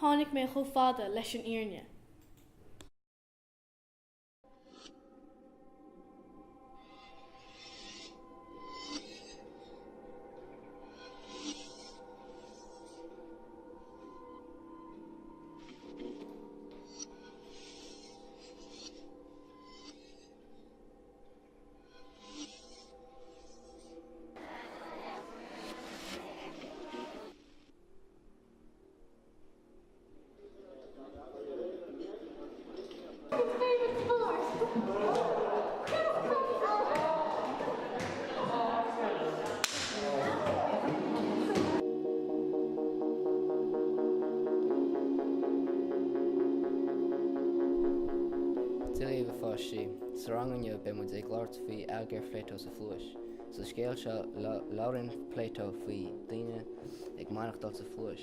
Tháinig mé chomh fada leis an fhírinne. Dia dhaoibh, a pháistí. Sa rang inniu beidh muid ag labhairt faoi Allagar Phléató sa Phluais. Sa scéal seo, labhraíonn Plato faoi daoine ag maireachtáil sa phluais.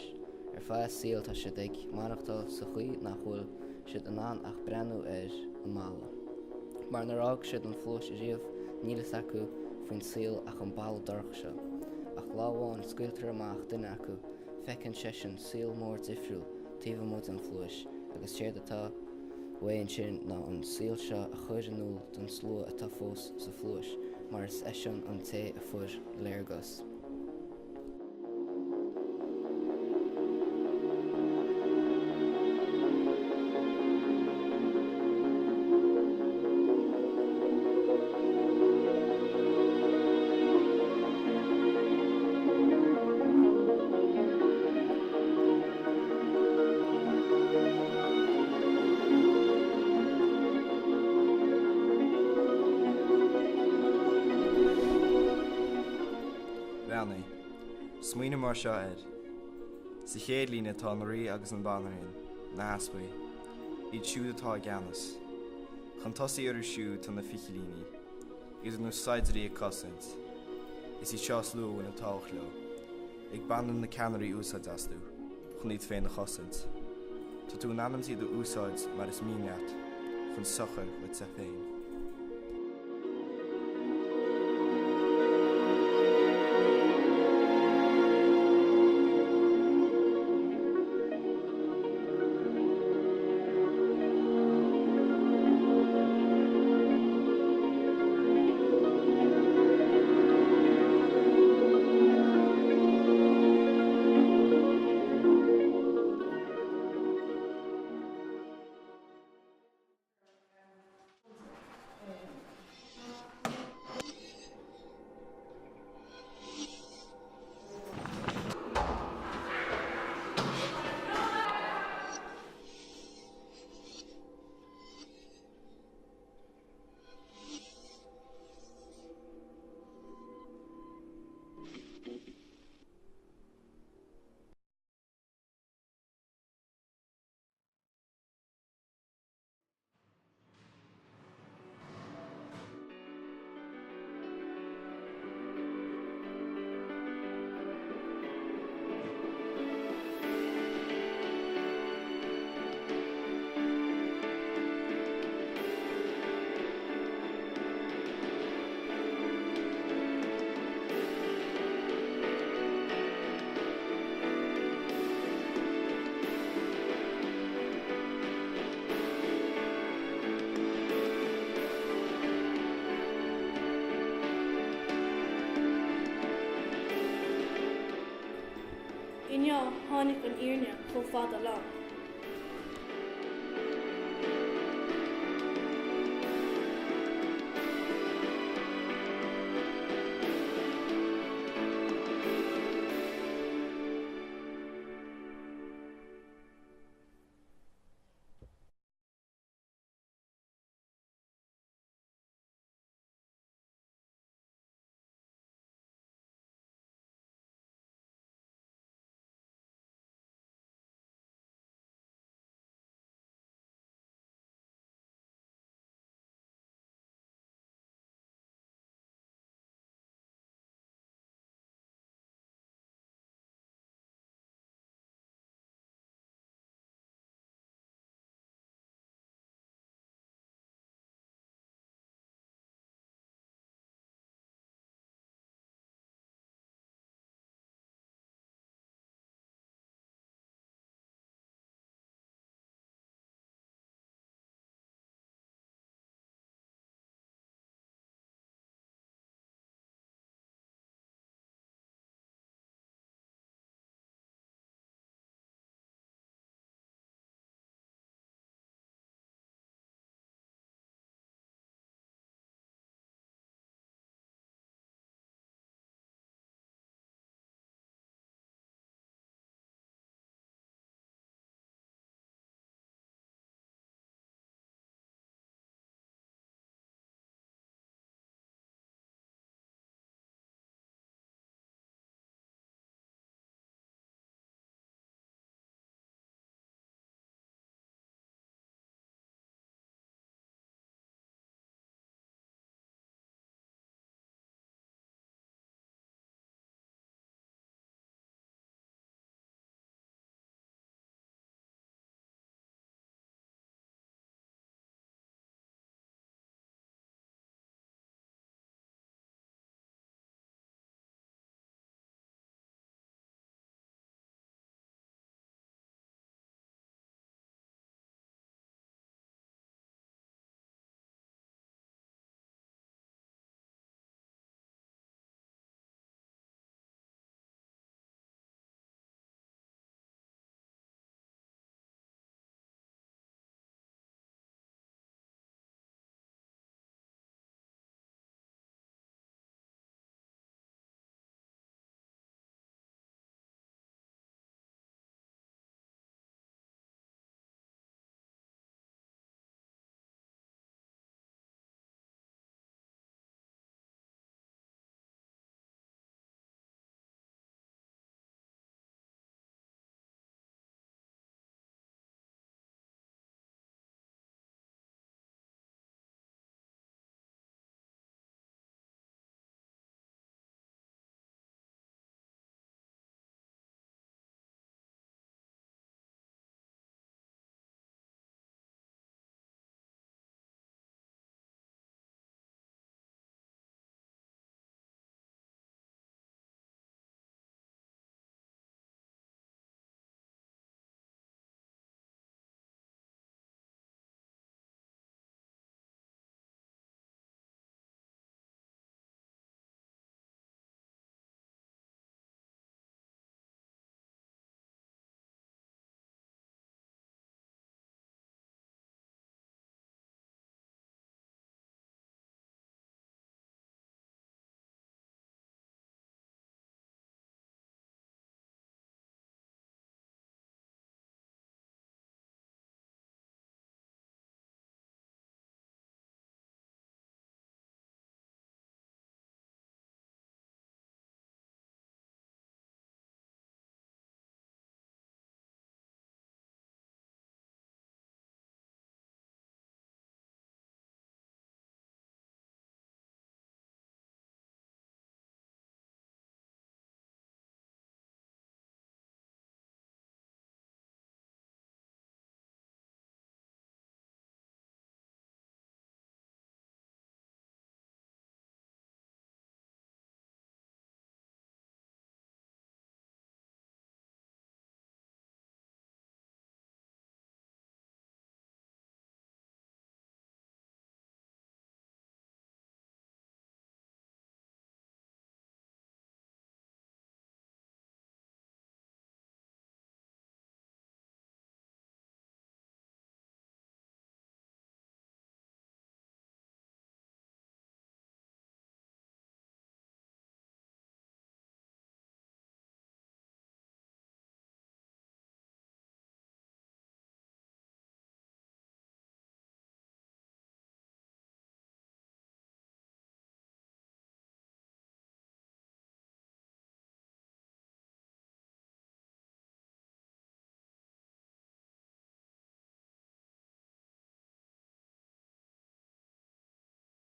Ar feadh a saoil tá siad ag maireachtáil sa chaoi nach bhfuil siad in ann ach breathnú ar an mballa. Mar nár fhág siad an phluais ariamh níl fhios acu faoin saol ach an balla dorcha seo. Ach lá amháin scaoiltear amach duine acu, feiceann seisean saol mór difriúil taobh amuigh den phluais agus séard atá uaidh ansin ná an saol seo a chur in iúl don slua atá fós sa phluais mar is eisean an té a fuair léargas. Breathnaigh. Smaoinigh mar seo air. Sa chéad líne tá an Rí agus an Bhanríon, na heaspaig, iad siúd atá i gceannas. Chun tosaigh orthu siúd tá na fichillíní. Iad ar nós saighdiúirí ag cosaint. Is iad seo is lú a bhaineann tábhacht leo. Ag baineann na ceannairí úsáid astu chun iad féin a chosaint. Tá tú in ainm iad a úsáid mar is mian leat, chun sochair dhuitse féin. Inniu tháinig an fhírinne chomh fada liom.